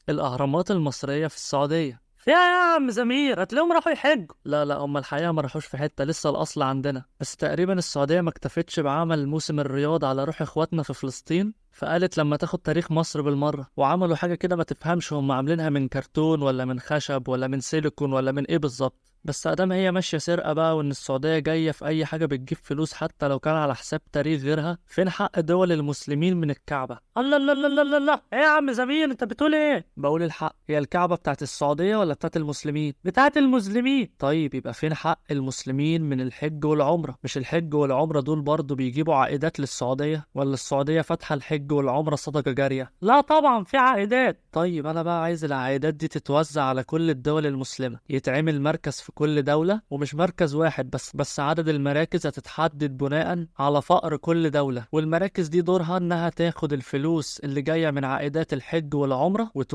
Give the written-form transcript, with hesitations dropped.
الأهرامات المصرية في السعودية. يا عم زمير هتلاقيهم راحوا يحجوا. لا لا، هم الحقيقة ما راحوش في حتة، لسه الأصل عندنا. بس تقريبا السعودية ما اكتفتش بعمل موسم الرياض على روح اخواتنا في فلسطين، فقالت لما تاخد تاريخ مصر بالمرة، وعملوا حاجة كده ما تفهمش هم عاملينها من كرتون ولا من خشب ولا من سيليكون ولا من ايه بالظبط. بس ادام هي ماشية سرقة بقى، وان السعودية جاية في اي حاجة بتجيب فلوس حتى لو كان على حساب تاريخ غيرها، فين حق دول المسلمين من الكعبة؟ الله الله الله الله الله، ايه يا عم زمير انت بتقول ايه؟ بقول الحق. هي الكعبة بتاعت السعودية ولا بتاعت المسلمين؟ بتاعت المسلمين. طيب يبقى فين حق المسلمين من الحج والعمرة؟ مش الحج والعمرة دول برضو بيجيبوا عائدات للسعودية؟ ولا السعودية فاتحة الحج والعمرة صدقة جارية؟ لا طبعا في عائدات. طيب انا بقى عايز العائدات دي تتوزع على كل الدول المسلمة، يتعمل مركز في كل دولة، ومش مركز واحد بس عدد المراكز هتتحدد بناء على فقر كل دولة، والمراكز دي دورها انها تاخد الفلوس اللي جاية من عائدات الحج والعمرة